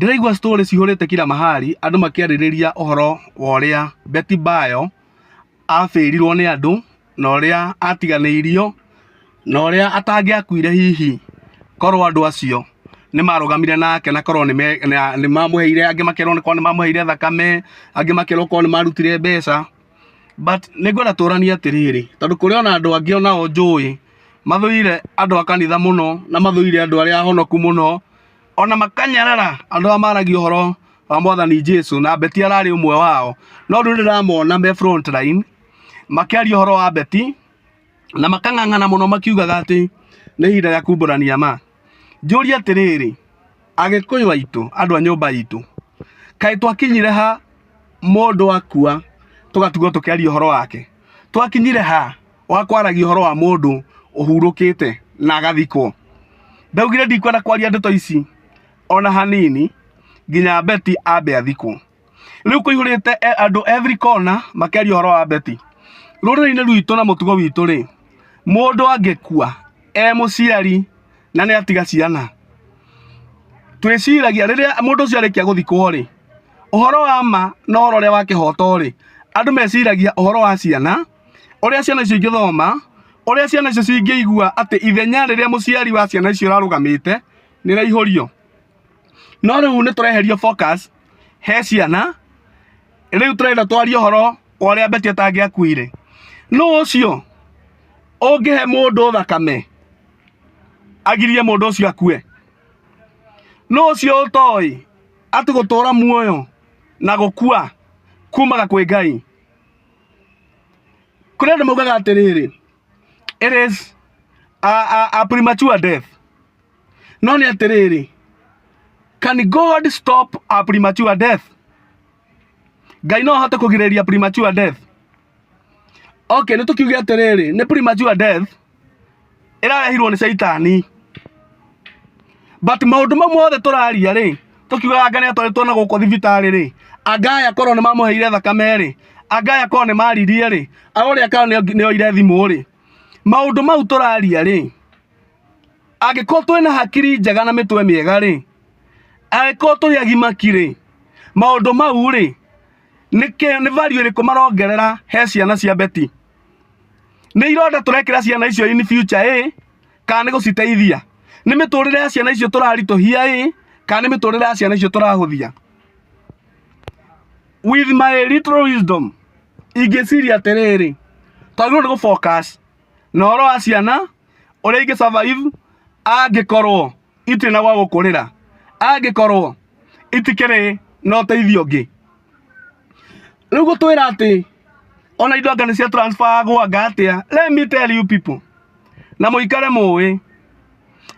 Ndĩraigua story cihũrĩte kila mahali andũ makĩarĩrĩria ũhoro wa ũrĩa Betty Bayo abĩrirwo nĩ andũ na ũrĩa atiganĩirio na ũrĩa atangĩakuire hihi korwo andũ acio nĩ marũgamire nake na korwo nĩ mamũheire, angĩ makerwo korwo nĩ mamũheire thakame, angĩ makerwo korwo nĩ marutire mbeca. But nĩ ngwenda tũranie atĩrĩrĩ, tondũ kũrĩ ona andũ angĩ onao njũĩ mathũire andũ a kanitha mũno na mathũire andũ arĩa ahonoku mũno, ona makanyarara andũ arĩa maragia ũhoro wa mwathani Jesu, na Betty ararĩ ũmwe wao. No rĩu nĩndĩramona me front line makĩaria ũhoro wa Betty na makang'ang'ana mũno makiugaga atĩ nĩ ihinda rĩa kumbũrania ma. Njũrie atĩrĩrĩ, Agĩkũyũ aitũ, andũ a nyũmba itũ, kaĩ twakinyire ha mũndũ akua tũgatigwo tũkĩaria ũhoro wake? Twakinyire ha wa kwaragia ũhoro wa mũndũ ũhurũkĩte na agathikwo? Ndaugire ndikwenda kwaria ndeto ici ona hanini nginya Betty ambe athikwo. Rĩu kũihũrĩte andũ every corner makĩaria ũhoro wa Betty. Rũrĩrĩ-inĩ rwitũ na mũtugo witũ rĩ, mũndũ angĩkua e mũciari na nĩ atiga ciana, twĩciragia rĩrĩa mũndũ ũcio arĩkia gũthikwo rĩ, ũhoro wa ma na ũhoro ũrĩa wa kĩhoto rĩ, andũ meciragia ũhoro wa ciana, ũrĩa ciana icio ingĩthoma, ũrĩa ciana icio cingĩigua atĩ ithenya rĩrĩa mũciari wa ciana icio ararũgamĩte nĩ rĩaihũrio. No rĩu nĩ tũreherio focus he ciana, rĩu tũrenda twarie ũhoro wa ũrĩa Betty atangĩakuire. Nũ ũcio ũngĩhe mũndũ thakame agirie mũndũ ũcio akue? Nũ ũcio ũtoĩ atĩ gũtũra muoyo na gũkua kumaga kwĩ Ngai? Kũrĩ andũ maugaga atĩrĩrĩ, it is a premature death. No nĩ atĩrĩrĩ, can God stop a premature death? Ngai no ahote kũgirĩrĩria premature death? Okay, nĩ tũkiuge atĩrĩrĩ, nĩ premature death ĩrarehirwo nĩ caitani. But maũndũ mau mothe tũraria rĩ, tũkiugaga anga nĩ atwarĩtwo na gũkũ thibitarĩ rĩ, anga aya korwo nĩ mamũheire thakame rĩ, anga aya korwo nĩ maririe rĩ, ũrĩa korwo nĩ oire thimũ rĩ, maũndũ mau tũraria rĩ, angĩkorwo twĩna hakiri njega na mĩtwe mĩega rĩ, angĩkorwo tũrĩ agimaki rĩ, maũndũ mau rĩ, nĩ value ĩrĩkũ marongerera he ciana cia Betty? Nĩ ironda tũrekĩra ciana icio in future ĩ, kana nĩ gũciteithia? Nĩ mĩtũrĩre ya ciana icio tũraritũhia ĩ, kana nĩ mĩtũrĩre ya ciana icio tũrahũthia? With my little wisdom, ingĩciria atĩrĩrĩ, twagĩrĩirwo nĩ gũ focus na ũhoro wa ciana, ũrĩa ingĩ survive angĩkorwo itirĩ na gwa gũkũrĩra, angĩkorwo itikĩrĩ na ũteithio ũngĩ. Rĩu gũtwĩra atĩ ona indo anga nĩ cia transfer gwo anga atĩa, let me tell you people, na mũikare mũĩ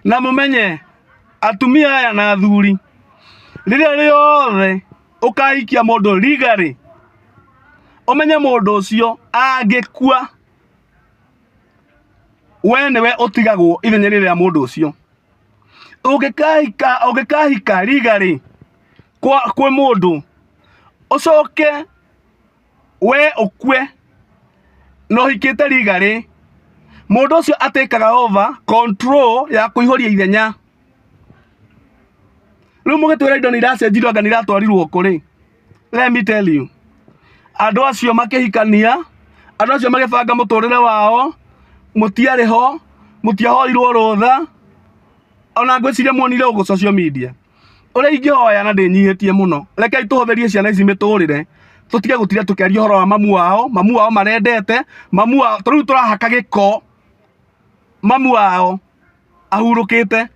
na mũmenye atumia aya na athuri, rĩrĩa rĩothe ũkahikia mũndũ legally, ũmenye mũndũ ũcio angĩkua we nĩwe ũtigagwo ithenya rĩrĩa mũndũ ũcio. Ũngĩkahika legally kwĩ mũndũ, ũcoke we ũkue na ũhikĩte legally, mũndũ ũcio atĩkaga over control ya kũihũria ithenya. Rĩu mũgĩtwĩra indo nĩ iracenjirio anga nĩ iratwarirwo kũ rĩ, let me tell you, andũ acio makĩhikania, andũ acio magĩbanga mũtũrĩre wao, mũtiarĩ ho, mũtiahoirwo rũtha, ona ngwĩciria muonire gũkũ social media. Ũrĩa ingĩhoya na ndĩnyihĩtie mũno, rekei tũhũthĩrie ciana ici mĩtũrĩre, tũtige gũtinda tũkĩaria ũhoro wa mamu wao, mamu wao marendete, mamu wao, ta rĩu tũrahaka gĩko mamu wao ahurũkĩte.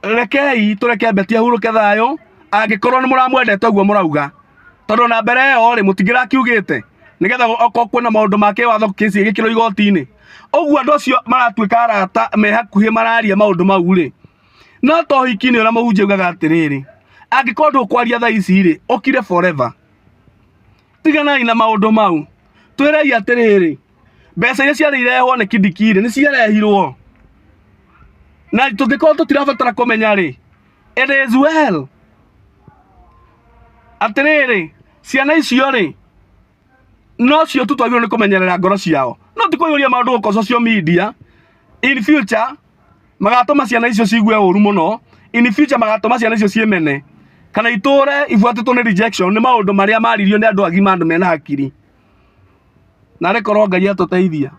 Rekei tũreke Betty ahurũke thayũ, angĩkorwo nĩ mũramwendete ũguo mũrauga, tondũ ona mbere ĩyo rĩ, mũtingĩrakiugĩte nĩgetha okorwo kwĩna maũndũ ma kĩwatho kĩci ĩgĩkĩrwo igoti-inĩ. Ũguo andũ acio maratuĩka arata me hakuhĩ mararia maũndũ mau rĩ, no to ũhiki-inĩ ũrĩa mũhunjia augaga atĩrĩrĩ, angĩkorwo ndũkwaria thaa ici rĩ, ũkire forever. Tiganai na maũndũ mau, twĩrei atĩrĩrĩ, mbeca iria ciarĩ irehwo nĩ Kindiki rĩ, nĩ ciarehirwo? Na tũngĩkorwo tũtirabatara kũmenya rĩ, it is well. Atĩrĩrĩ, ciana icio rĩ, nocio tu twagĩrĩirwo nĩ kũmenyerera ngoro ciao, no ti kũiyũria maũndũ gũkũ social media. In future magatũma ciana icio cigue ũru mũno. In future magatũma ciana icio ciĩmene kana itũre ibuatĩtwo nĩ rejection nĩ maũndũ marĩa maririo nĩ andũ agima, andũ mena hakiri. Narĩ korwo Ngai atũteithia.